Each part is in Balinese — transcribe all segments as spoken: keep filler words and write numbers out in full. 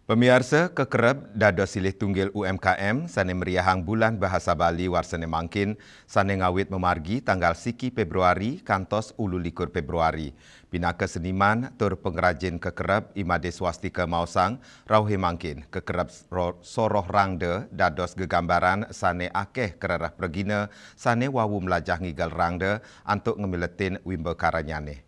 Pamiarsa, kekereb dados silih tunggil U M K M sane meriahang Bulan Bahasa Bali warsane mangkin, sane ngawit mamargi tanggal siki Februari kantos ulu likur Februari. Pinaka seniman tur pengrajin kekereb, I Made Swastika maosang, rauhe mangkin kekereb ro-, soroh rangda dados gegambaran sane akeh kerereh pregina sane wau melajah ngigel rangda antuk ngemiletin wimba karanyane.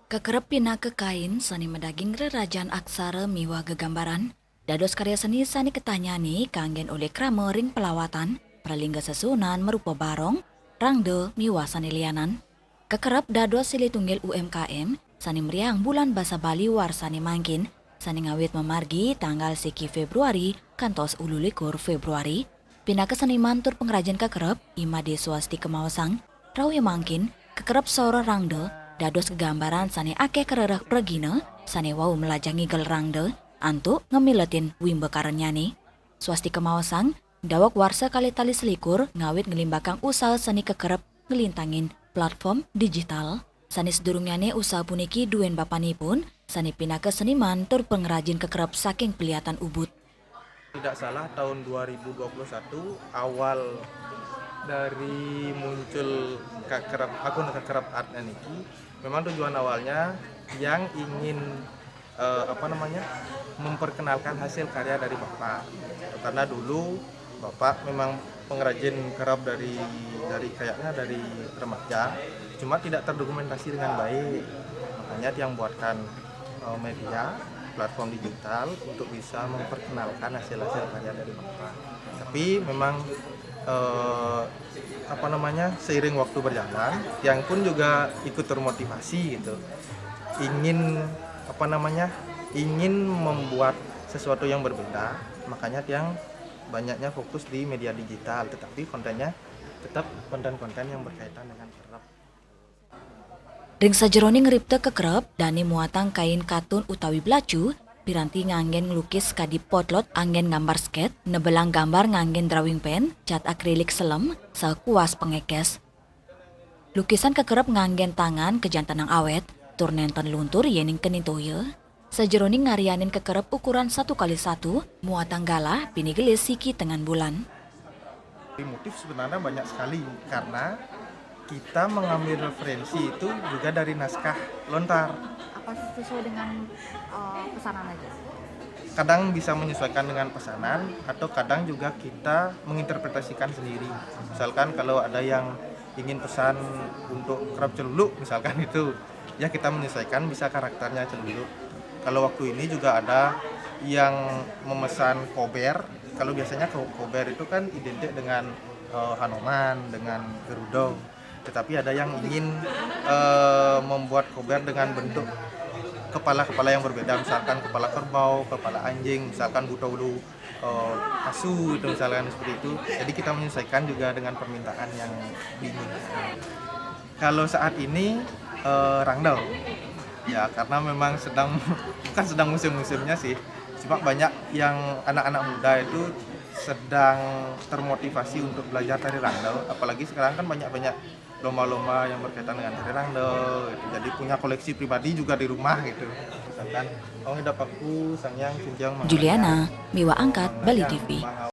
Kekereb pinaka kain sane madaging rerajan aksara miwah gegambaran, dados karya seni sane ketahnyane kanggen olih krama ring pelawatan, pralingga sesuunan marupa barong, rangda, miwah sane lianan. Kekereb dados silih tunggil U M K M sane meriahang Bulan Basa Bali warsane mangkin, sane ngawit mamargi tanggal siki Februari kantos ulu likur Februari. Pinaka seniman tur pengrajin kekereb, I Made Swastika maosang, rauhe mangkin, kekereb soroh rangda dados gegambaran sane akeh kerereh pregina sane wau melajah ngigel rangda antuk ngemiletin wimba karanyane. Swastika maosang, daweg warsa kalih tali selikur ngawit nglimbakang usaha seni kekereb nglintangin platform digital. Sane sadurungnyane usaha puniki duin bapanipun, sane pinaka seniman tur pengrajin kekereb saking Peliatan Ubud. Tidak salah, tahun dua ribu dua puluh satu, awal dari muncul kekereb, akun kekereb art niki, memang tujuan awalnya yang ingin, eh, apa namanya, memperkenalkan hasil karya dari Bapak. Karena dulu Bapak memang pengrajin kereb dari, dari kayaknya dari remaja, cuma tidak terdokumentasi dengan baik. Makanya tiang buatkan, eh, media, platform digital untuk bisa memperkenalkan hasil-hasil karya dari Bapak. Tapi memang, eh, apa namanya, seiring waktu berjalan, tiang pun juga ikut termotivasi gitu. Ingin, apa namanya, ingin membuat sesuatu yang berbeda, makanya tiang banyaknya fokus di media digital, tetapi kontennya tetap konten-konten yang berkaitan dengan kereb. Ring sajeroning ngripta kekereb, dane muatang kain katun utawi blacu, piranti nganggen nglukis kadi potlot anggen gambar sket, nebelang gambar nganggen drawing pen, cat akrilik selem, saha kuas pengekes. Lukisan kekereb nganggen tangan kajantenang awet, tur nenten luntur yening keni toya. Sajeroning ngaryanin kekereb ukuran satu kali satu, muatang galah pinih gelis siki tengan bulan. Motif sebenarnya banyak sekali, karena kita mengambil referensi itu juga dari naskah lontar. Apa sesuai dengan, eh, pesanan aja? Kadang bisa menyesuaikan dengan pesanan, atau kadang juga kita menginterpretasikan sendiri. Misalkan kalau ada yang ingin pesan untuk kereb celuluk, misalkan itu, ya kita menyesuaikan bisa karakternya celuluk. Kalau waktu ini juga ada yang memesan kober. Kalau biasanya ko-, kober itu kan identik dengan, eh, Hanoman, dengan Garuda. Tetapi ada yang ingin, eh, membuat kober dengan bentuk kepala-kepala yang berbeda, misalkan kepala kerbau, kepala anjing, misalkan buta ulu, eh, asu gitu, misalkan seperti itu. Jadi kita menyesuaikan juga dengan permintaan yang diinginkan. Kalau saat ini, eh, rangdau. Ya, karena memang sedang, bukan sedang musim-musimnya sih. Cuma banyak yang anak-anak muda itu sedang termotivasi untuk belajar tari rangdau. Apalagi sekarang kan banyak-banyak lomba-lomba yang berkaitan dengan tari rangdau gitu. Jadi punya koleksi pribadi juga di rumah gitu. Misalkan, oh, ada paku, sangyang, cintiang, Juliana, Miwa Angkat, Bali T V.